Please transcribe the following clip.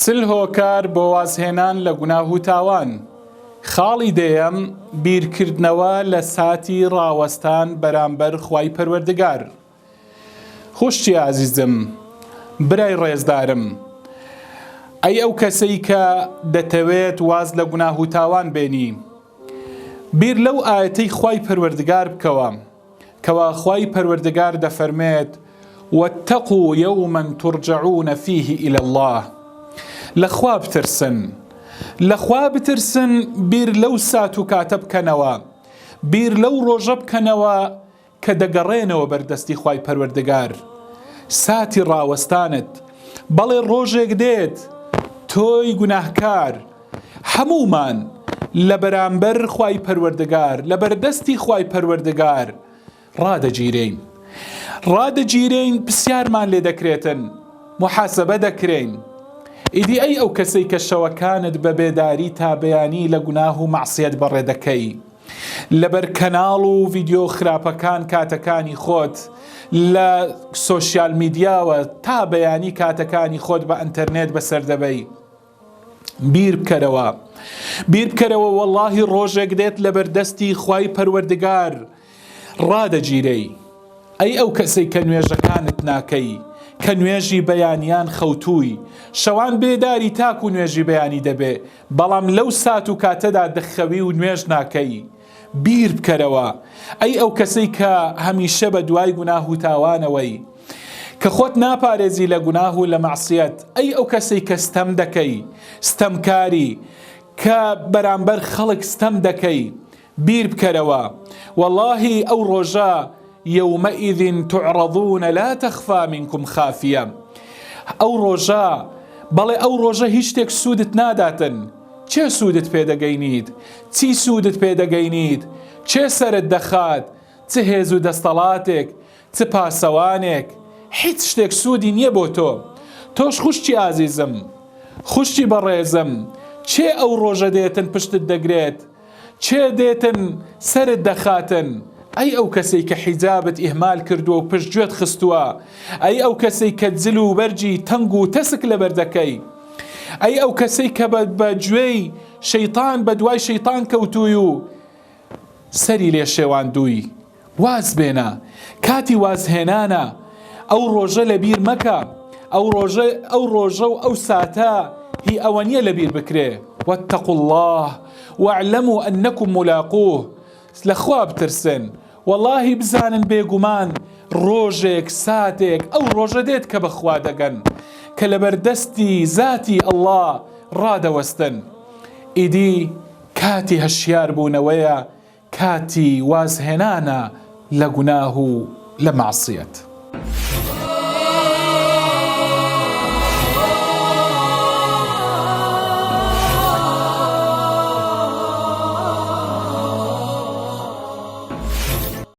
چل هۆکار بۆ وازهێنان لە گوناه و تاوان. خاڵی دەیەم، بیرکردنەوە لە ساتی ڕاوەستان بەرامبەر خوای پەروەردگار. خوشکی ئازیزم، برای ڕێزدارم، ئەی ئەو کەسەی کە دەتەوێت واز لە گوناه و تاوان بێنی، بیر لەو ئایەتەی خوای پەروەردگار بکەوە کەوا خوای پەروەردگار دەفەرمێت، واتقوا یوما ترجعون فیه الی اللە، لە خوا بترسن، لە خوا بترسن بیر لەو سات و کاتە بکەنەوە، بیر لەو ڕۆژە بکەنەوە کە دەگەڕێنەوە بەر دەستی خوای پەروەردگار ساتی ڕاوەستانت بەڵێ ڕۆژێک دێت تۆی گوناهکار هەموومان لە بەرامبەر خوای پەروەردگار لە بەردەستی خوای پەروەردگار ڕادەگیرێین ڕادەگیرێین پرسیارمان لێ دەکرێتن محاسبە دەکرێین ئیدی ئەی ئەو کەسەی کە شەوەکانت بە بێداری تا بەیانی لە گوناه و مەعسیەت بەڕێ دەکەی لەبەر کەناڵ و ڤیدیۆ خراپەکان کاتەکانی خۆت لە سۆشیال میدیاوە تا بەیانی کاتەکانی خۆت بە ئەتەرنێت بەسەر دەبەی بیر بکەرەوە بیر بکەرەوە وەڵاهی ڕۆژێک دێت لەبەر دەستی خوای پەروەردگار ڕادەگیرێی ئەی ئەو کەسەی کە نوێژەکانت ناکەی کە نوێژی بەیانیان خەوتووی شەوان بێداری تاکو نوێژی بەیانی دەبێ بەڵام لەو سات و کاتەدا دەخەوی و نوێژ ناکەی بیر بکەرەوە ئەی ئەو کەسەی کە هەمیشە بە دوای گوناه و تاوانەوەی کە خۆت ناپارێزی لە گوناه و لە مەعسیەت ئەی ئەو کەسەی کە ستەم دەکەی ستەمکاری کە بەرامبەر خەڵک ستەم دەکەی بیر بکەرەوە وەڵاهی ئەو ڕۆژە یومئذ تعرضون لا تخفی منکم خافیە ئەو ڕۆژە بەڵێ ئەو ڕۆژە هیچ شتێک سوودت ناداتن کێ سوودت پێ دەگەینیت چی سوودت پێ دەگەینیت کێ سەرت دەخات چ هێز و دەستەڵاتێک چ پاسەوانێک هیچ شتێک سوودی نییە بۆ تۆ تۆش خوشکی ئازیزم خوشکی بەڕێزم کێ ئەو ڕۆژە دێتن پشتت دەگرێت کێ دێتن سەرت دەخاتن؟ ئەی ئەو کەسەی کە حیجابت ئیهمال کردووە و پشت گوێت خستووە، ئەی ئەو کەسەی کە جل و بەرگی تەنگ و تەسک لەبەر دەکەی، ئەی ئەو کەسەی کە بە گوێی شەیتان بە دوای شەیتان کەوتووی و سەری لێ شێواندووی. واز بێنە کاتی وازهێنانە ئەو ڕۆژە لەبیر مەکە ئەو ڕۆژە ئەو ڕۆژە و ئەو ساتە هی ئەوە نییە لەبیر بکرێ واتقوا اللە واعلموا انکم ملاقوه لە خوا بترسن وەڵاهی بزانن بێگومان ڕۆژێک ساتێک ئەو ڕۆژە دێت کە بەخوا دەگەن کە لەبەردەستی زاتی اللە ڕادەوەستن ئیدی کاتی هەشیار بوونەوەیە کاتی وازهێنانە لە گوناه و لە مەعسیەت.